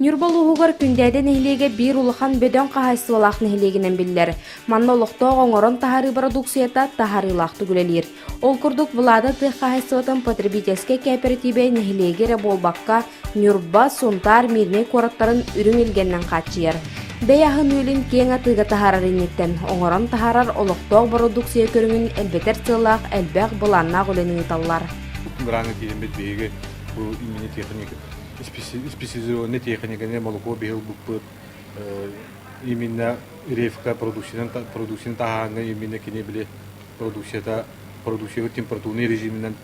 Ньурба улууһугар Күндээдэ нэһилиэгэ биир улахан бөдөҥ хаһаайыстыбалаах нэһилиэгинэн биллэр. Манна олохтоох оҥорон таһаарыы бородууксуйата таһаарыылаахтык үлэлиир. Ол курдук, Влада тыа хаһаайыстыбатын потребительскай кээпэрэтиибэ нэһилиэги эрэ буолбакка, Ньурба, Сунтаар, Мирнэй куораттарын үрүҥ илгэннэн хааччыйар. Бэйэ аһын-үөлүн киэҥ атыыга таһаарар инниттэн, оҥорон таһаарар олохтоох бородууксуйа көрүҥүн элбэтэр сыаллаах элбэх былааннаах үлэни ыыталлар. Граҥҥа киирэммит биһиги бу именно техника специализированный техниканы молоко биһи ылбыппыт именно ревка продукциянан продукцияны таһааҥҥа именно кини били продукцията продукцияга температурный режиминэн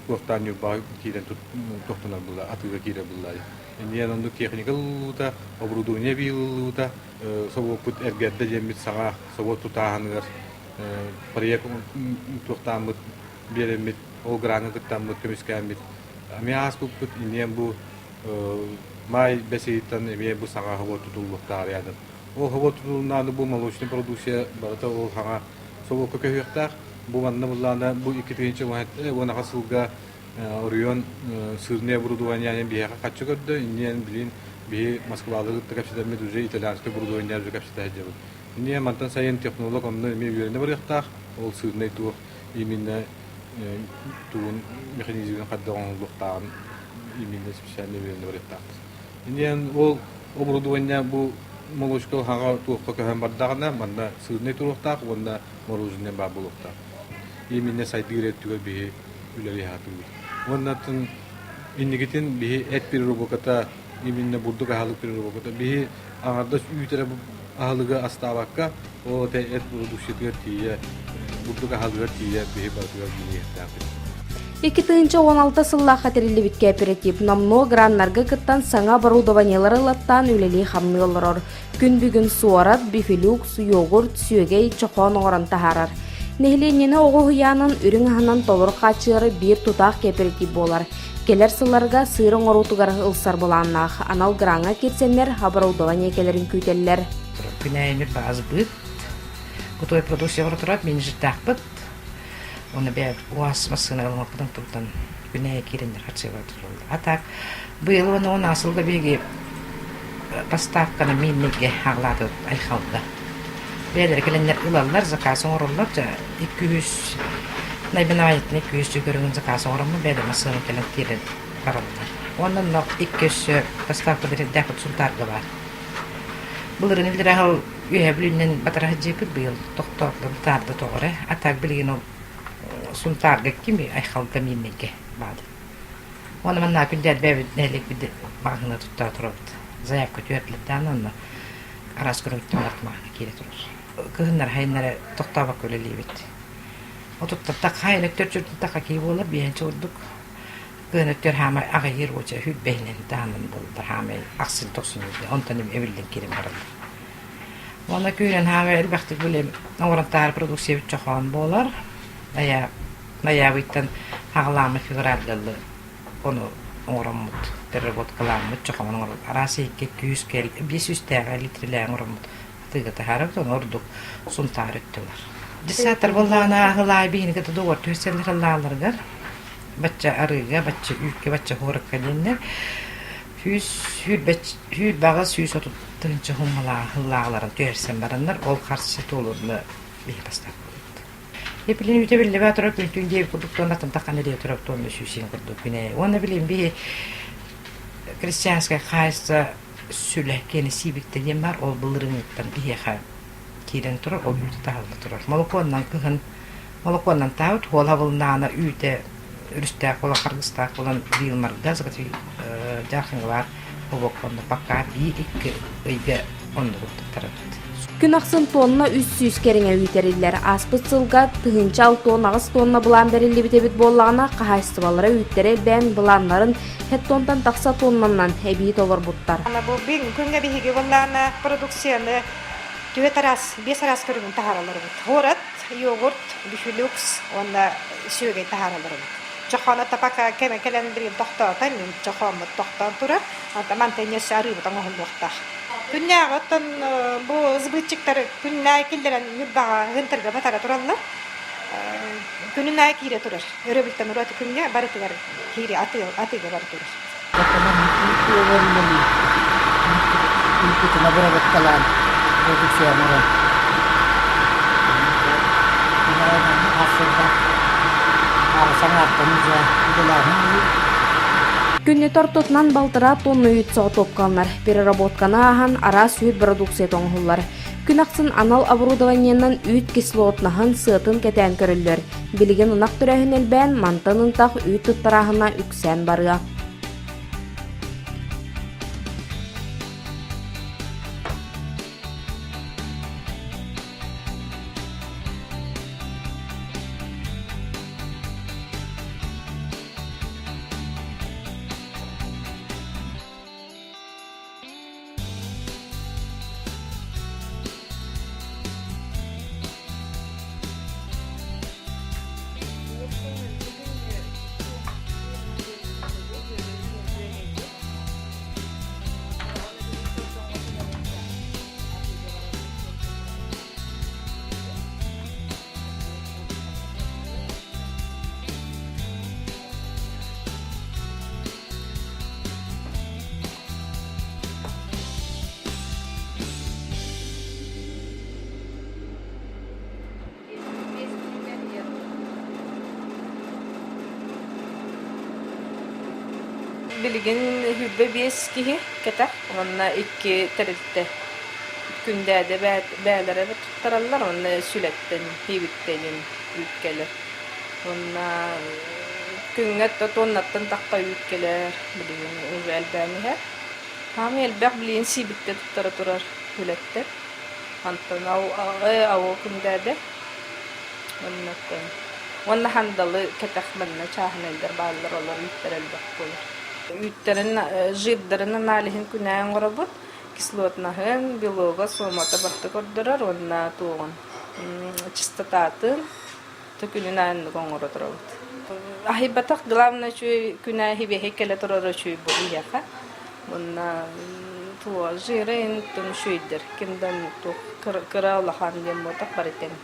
туохтаан Ньурбаҕа киирэн тохтонор булла атыыга киирэр булла инниэн оннук техника ылыллыбыта оборудование биһилыллыбыта собуоппут эргэрдэ диэммит саҥа собуот тутааһыныгар проект туохтааммыт биэрэммит ол граны кыттаммыт көмүскээммит Эмиэ ааспыппыт инниэн бу маай бэс ыйыттан эмиэ бу саҥа собуот тутуллуохтаах ядым. Ол собуот тутулуннааны бу молочный продукция барыта ол саҥа собуокка көһүөхтээх. Бу манна буллаана бу 2010 сылга оройуон сырное оборудование биһиэхэ хаччы көрдө. Инниэн билин биһи Москвалары кытта кэпсэтэммит уже итальянскай оборудование уже кэпсэтэ сылдьабыт. Инниэн мантан сайын технолог онно эмиэ үөрэнэ барыахтаах. Ол сырнай туох именно тугун механизмын хайдах оҥоһуллуохтааҕын именно специально үөрэнэ барыахтаахпыт. Инниэн ол оборудование бу молочка хаҥа туохха көһөн бардаҕына манна сырнай туруохтаах уонна мороженое баар буолуохтаах. Именно сайдыы өттүгэр биһи үлэлии сатыыбыт. Уонна инникитин биһи эт переработката именно бурдук аһылык переработката биһи аҥардас үүт эрэ аһылыгы астаабакка, ол этэ эт продукциятыгар тиийэ, бурдук аһылыгар тиийэ биһи барытыгар билиэхтээхпит. 2016 сыллаахха тэриллибит кооператив номнуо граннарга кыттан саҥа оборудованиелары ылаттаан үлэлии-хамныы олорор. Күн бүгүн суорат, бифилюкс, йогурт, сүөгэй, чохоон оҥорон таһаарар. Нэһилиэнньэни оҕо уһуйаанын үрүҥ аһынан толору хааччыйары биир тутаах кооператив буолар. Кэлэр сылларга сыыр оҥоруутугар ылсар былааннаах анал граҥҥа киирсэннэр оборудование кэлэрин күүтэллэр. Күнээйимир баазбыт, готовый продукция турат, менеджердаахпыт. Оны бэйэбит УАЗ массыына ылыммыппытын туттан күнээйи киирэннэр харчыга тураллар. А так быйыл уонна он сылга биһиги поставканы мииннэргэ аҕалаатыбыт Айхалга. Бэйэлэрэ кэлэннэр ылаллар, заказ оҥороллор. Дьэ, 200 наименованиетын 200 көрүҥүн заказ оҥороммун бэйэлэрэ массыына кэлэн тиэрэн бараллар. Уонна онно икки өссө поставка бэрэрдээх Сунтаарга баар. Былырыын иллэрээ сыл Үөһээ Бүлүүнэн батара сылдьыыппыт быйыл тохтоотулар бытаарда тоҕо эрэ. А так билигин ол Сунтаарга кими Айхалга Миирнэйгэ баады. Уонна манна күндээр бэйэбит нэһилиэкпит маҕаһыына туттара турабыт. Заявка түһэртилэрдээн онно араас көрүҥтэн барыт маҕаһыына киирэ турар. Кыһыннары сайыннары тохтообокко үлэлиибит. Отуттар хайын өттөр чүртүн таха кии буолар биэһинчи курдук кыһын өттүгэр хаамай аҕыйыыр уоча сүүрбэһинэн таһынан буоллар хаамай ахсын тохсунньу онтон эбиллэн киирэн бараллар. Уонна күүрэн хаамай элбэхтик били оҥорон таһаар продукциябыт чохоон буолар. Ноябрьтан аҕалааммыт февральга ону оҥороммут, переработкалааммыт чохоон оҥорон араас иһиккэ күүс кэл биэс үстээҕэ литрэлээн оҥороммут атыыга таһаарабыт, ону ордук Сунтаар өттө ылар. Десятар буоллаҕына аһылаай биһини кытта доҕор түһэрсэллэр ыллааларыгар бачча арыыга, бачча үүккэ, бачча хуоракка диэннэр сүүс сүүрбэҕэ 130 тыһыынча суммалааҕыларын түһэрсэн бараннар ол харчы туолурна биһи поставкалыыбыт. Билин үтэ биллибэ турар күн-түүн диэбит курдук туонна тантаххана диэ турар туонна сүүсин курдук күнэ. Уонна билин биһи крестьянскай хаһаайыстыба сүлэ киэнэ сиибиктэ диэн баар ол былырыыҥҥыттан биһиэхэ киирэн турар, ол үүтэ таһылла турар. Молокуоннан кыһын молокуоннан таабыт хуола булнаана үүтэ өрүстээх буолан харгыстаах буолан Вилмарга Дьаархаҥҥа баар обокконно пока биир-икки ыйга оннугун туттарабыт. Күн ахсын тонна 300 кэриҥэ үүтэриллэр. Ааспыт сылга 1068 тонна былаан бэриллибит эбит буоллаҕына, хаһаайыстыбалара үүттэрэ элбээн былааннарын хеттонтан тахса тоннанан эбии толорбуттар. Бу күҥҥэ биһиги былаана продукцияны түөрт араас, биэс араас көрүҥүн таһааралларбыт. Город, йогурт, бифилюкс уонна сүөгэй таһааралларбыт. Чохооно тапака кэмэ кэлэн билигин тохтоото, мин чохооммут тохтоон турар. Мантан өссө арыыбыт оҥоһуллуохтаах. Күннээҕи оттон бу сбытчиктар күннээҕи киллэрэн Ньурбаҕа ыһынтарга батара тураллар. Күнүн аайы киирэ турар. Өрөбүлтэн ураты күҥҥэ барытыгар киирэ атыыга бара турар. Бэйэбитин обработкалаан продукция оҥорон саҥаартан уже үлэлээһин Күннэтэ ортотунан балтараа тонна үүт соҕотуопкаланар. Переработканы ааһан араас үүт бородууксуйата оҥоһуллар. Күн ахсын анал оборудованиенан үүт кислотнаһын, сыатын кэтээн көрөллөр. Билигин ынах төрөөһүн элбээн, мантан ынтах үүт туттарааһына үксээн барыа. Билигин 25 киһи кэтэх уонна икки тэрилтэ Күндээдэ бээлэрэ туттараллар уонна Сүлэттэн, Иибиттэнин үүт кэлэр. Уонна күҥҥэ тоннаттан тахха үүт кэлэр, билигин уже элбээн иһэр. Хаамыы элбэх билигин сиибиктэ туттара турар үлэттэр. Онтон ау Күндээдэ уонна уонна Хандалы кэтэх манна чааһынайдар бааллар, олор үүттэрэ элбэх буолар. Үүттэрин жирдарын аналиһын күнээн оҥоробут. Кислотнаһын, белога, суомата барыта көрдөрөр уонна туоҕун чистотатын күнүн ааннык оҥоро турабыт. Аһыйбатах главное үчүгэй күнэ хибиэһэй кэлэ турара үчүгэй буолуйаха. Уонна туо жира ин үчүгэйдэр ким да туох кыра улахан диэн буотах бары тэҥ.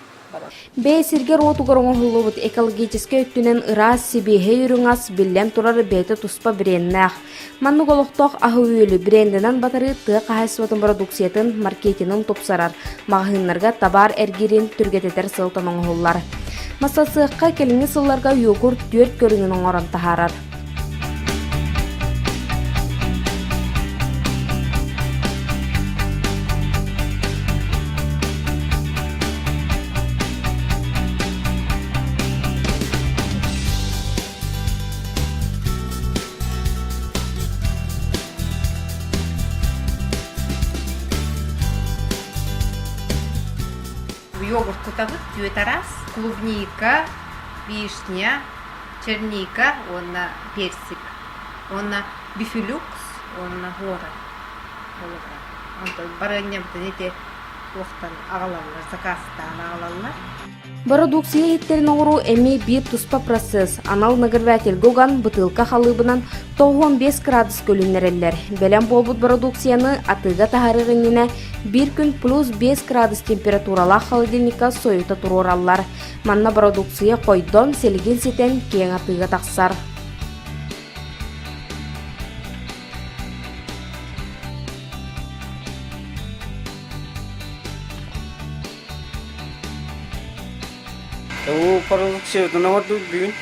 Бэйэ сиргэр-уотугар оҥоһуллубут экологическай өттүнэн ыраас, сибиэһэй үрүҥ ас, биллэн турар, бэйэтэ туспа бреннээх. Маннык олохтоох аһы-үөлү брендинэн батарыы тыа хаһаайыстыбатын бородууксуйатын маркетинын тупсарар, маҕаһыыннарга табаар эргиирин түргэтэтэр сыалтан оҥоһуллар. Массасыахха кэлиҥҥи сылларга йогурт түөрт көрүҥүн оҥорон таһаарар. Йогурт кутабыт түөрт араас клубника, вишня, черника уонна персик уонна бифилюкс уонна гора буолара. Онтон барыанньабытын ити туохтан аҕалаллар, заказтаан аҕалаллар. Бородууксуйа иһиттэрин оҥоруу эмиэ биир туспа процесс. Анал нагревательгэ уган, бытыылка халыыбынан 95 градуска үлүннэрэллэр. Бэлэм буолбут бородууксуйаны атыыга таһаарар иннинэ биир күн плюс 5 градус температуралаах холодильникка сойута туруораллар. Манна бородууксуйа хойдон, силигин ситэн, киэҥ атыыга тахсар. Уу продукциятын оҥордубут бүгүн.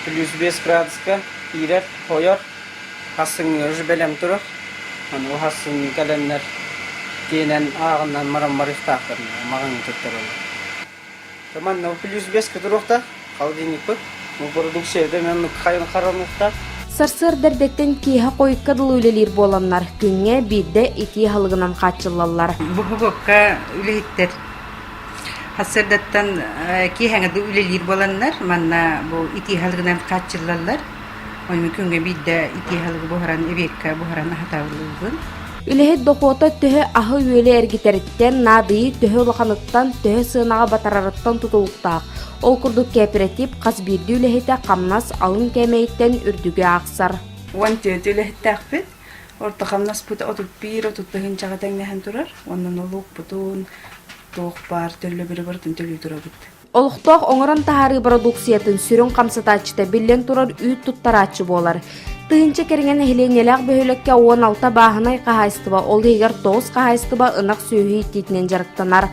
Плюс 5 градуска киирэр, хойор. Хассыҥҥа уже бэлэм турар. Аны хассыҥҥы кэлэннэр тиэнэн ааҕыннан мараммарыахтаахтар маҕаҥы туттараллар. Манна плюс 5 туруохтаах холодильникпыт. Бу продукцията мен хайын хараныахтаах. Сарсыарда эрдэттэн киэһэ хойукка дылы үлэлиир буоланнар, күҥҥэ биирдэ итии аһылыгынан хааччыллаллар. Бу бобуокка үлэһиттэр сарсыардаттан киэһэҥэ үлэлиир буоланнар, манна бу итии аһылыгынан хааччыллаллар. Ойму күҥҥэ биирдэ итии аһылыгы буһаран, эбиэккэ буһаран аһатабыллыыбын. Үлэһит дохуота төһө аһы-үөлү эргитэриттэн, наадыйыы төһө улаханыттан, төһө сыанаҕа батарарыттан тутулуктаах. Ол курдук кээпэрэтиип хас биирдии үлэһитэ хамнас алын кээмэйиттэн үрдүгү аахсар. 14 үлэһиттээхпит. Орто хамнаспыт 31 30 тыһыынчаҕа тэҥнэһэн турар. Уонна нолуокпутун, туох баар төлөбүрү барытын төлүү турабыт. Олохтоох оҥорон таһаарыы бородууксуйатын сүрүн хамсатааччыта биллэн турар үүт туттарааччы буолар. Тыһыынча кэриҥэ нэһилиэнньэлээх бөһүөлэккэ 16 бааһынай хаһаайыстыба, ол иһигэр 9 хаһаайыстыба ынах сүөһү ииттиитинэн дьарыктанар.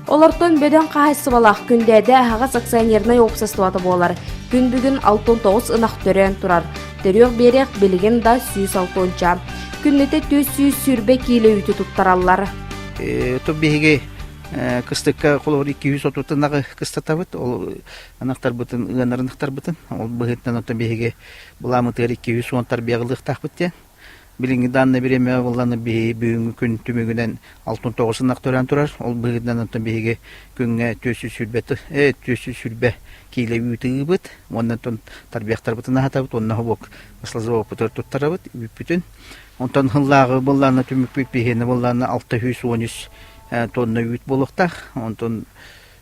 Олортон бөдөҥ хаһаайыстыбалаах Күндээдэ аһаҕас акционернай уопсастыбата буолар. Күн бүгүн 69 ынах төрөөн турар. Төрүөх биэриэх билигин да 160-ча. Күннэтэ 420 киилэ үүтү туттараллар. Тут биһиги кыстыкка холобур 230 ынаҕы кыстатабыт. Ол ынахтарбытын ыанар ынахтарбытын. Ол быһыытынан оттон биһиги былааммытыгар 210 тарбиаҕылыахтаахпыт диэн. Билиҥҥи данное время буоллаҕына биһиги бүгүҥҥү күн түмүгүнэн 69 ынах төрөөн турар. Ол быһыытынан оттон биһиги күҥҥэ 420 420 киилэ үүт ыыбыт. Уонна оттон тарбиахтарбытын аһатабыт уонна хобуок маслозаводпутугар туттарабыт үүппүтүн. Онтон сыллааҕы былаана түмүкпүт биһиэнэ былаана 613 тонна үүт буолуохтаах. Онтон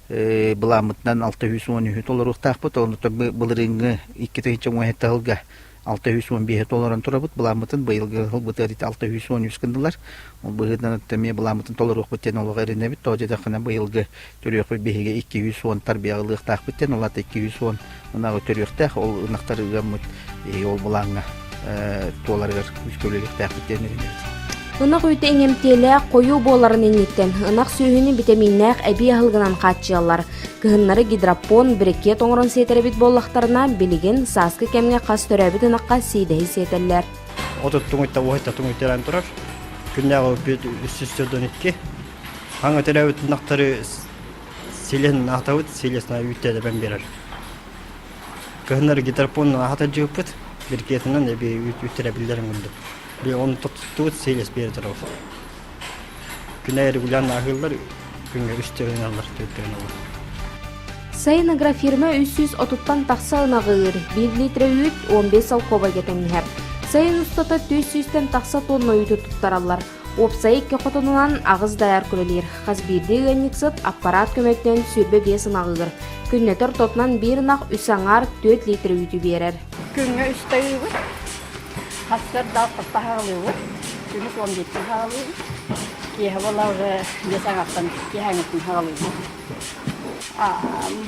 былааммытынан 613 толоруохтаахпыт. Онтон былырыыҥҥы 2017 сылга 615 толорон турабыт. Былааммытын быйылгы сылбытыгар ити 613 гыннылар. Ол быһыытынан эмиэ былааммытын толоруохпут диэн олох эрэнэбит. Тоҕо диэтэххинэ быйылгы төрүөхпүт биһиги 210 тарбыйаҕы ылыахтаахпыт диэн, ол аата 210 ынаҕы төрүөхтээх, ол ынахтары ыаммыт биһиги ол былааҥҥа туоларыгар күүскэ үлэлиэхтээхпит диэн эрэнэбит. Ынах үүтэ иҥэмтиэлээх хойуу буоларын инниттэн ынах сүөһүнү битэмииннээх эбии аһылыгынан хааччыйаллар. Кыһыннары гидропон, брикет оҥорон сиэтэр эбит буоллахтарына, билигин сааскы кэмҥэ хас төрөөбүт ынахха сиидэһи сиэтэллэр. Отут туҥуйта уһайта туҥуйтаран турар. Күннээҕи 342. Хаҥа төрөөбүт ынахтары силиһин аһатабыт, силиэс үүттэдэбэн биэрэр. Кыһыннары гидропонунан аһатар дьыыппыт, брикетинэн эбии үүт үүттэрэ биллэрин курдук. Би оны тоттуттубут силиэс биэрэ турабыт. Күнэ регулярно аһыыллар, күҥҥэ үс тыһыналлар, төрт тыһыналлар. Сайын агрофирма 330-тан тахса ынаҕы ыыр, 1 литр үүт 15 солкуобайга тэҥнэһэр. Сайын устата 400-тэн тахса тонна үүтү туттараллар. Уопсайа икки хотонунан аҕыс дайар үлэлиир. Хас биирдии ыанньыксыт аппараат көмөтүнэн 25 ынаҕы ыыр. Күннэтэ ортотунан биир ынах үс аҥаар 4 литр үүтү биэрэр. Күҥҥэ үстэ ыыбыт, сарсыарда алтата хаалыыбыт, күнүс уон бииртэн хаалыыбыт, киэһэ буолла уже биэс аҥаартан киэһээҥҥиттэн хаалыыбыт.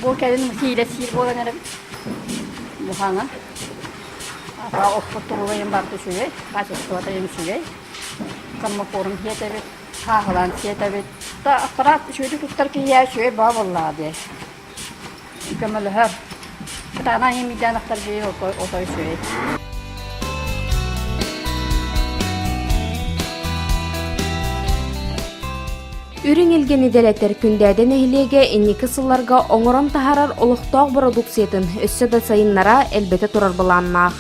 Бу кэлин сиилэ сиир буолан эрэбит. Бухаҥа. Оппут туругайын барыта үчүгэй, качествота үчүгэй. Кормопорун сиэтэбит, хааһылаан сиэтэбит. Аппарат үчүгэйдик туттар киһиэхэ үчүгэй баа буоллаҕа дии. Көмөлөһөр. Кытаанах иимийдээн ахтар киһи отой үчүгэй. Үрүҥ илгэни дэлэтэр Күндээдэ нэһилиэгэ инники сылларга оҥорон таһаарар олохтоох бородууксуйатын өссө да сайыннара, элбэтэ турар былааннаах.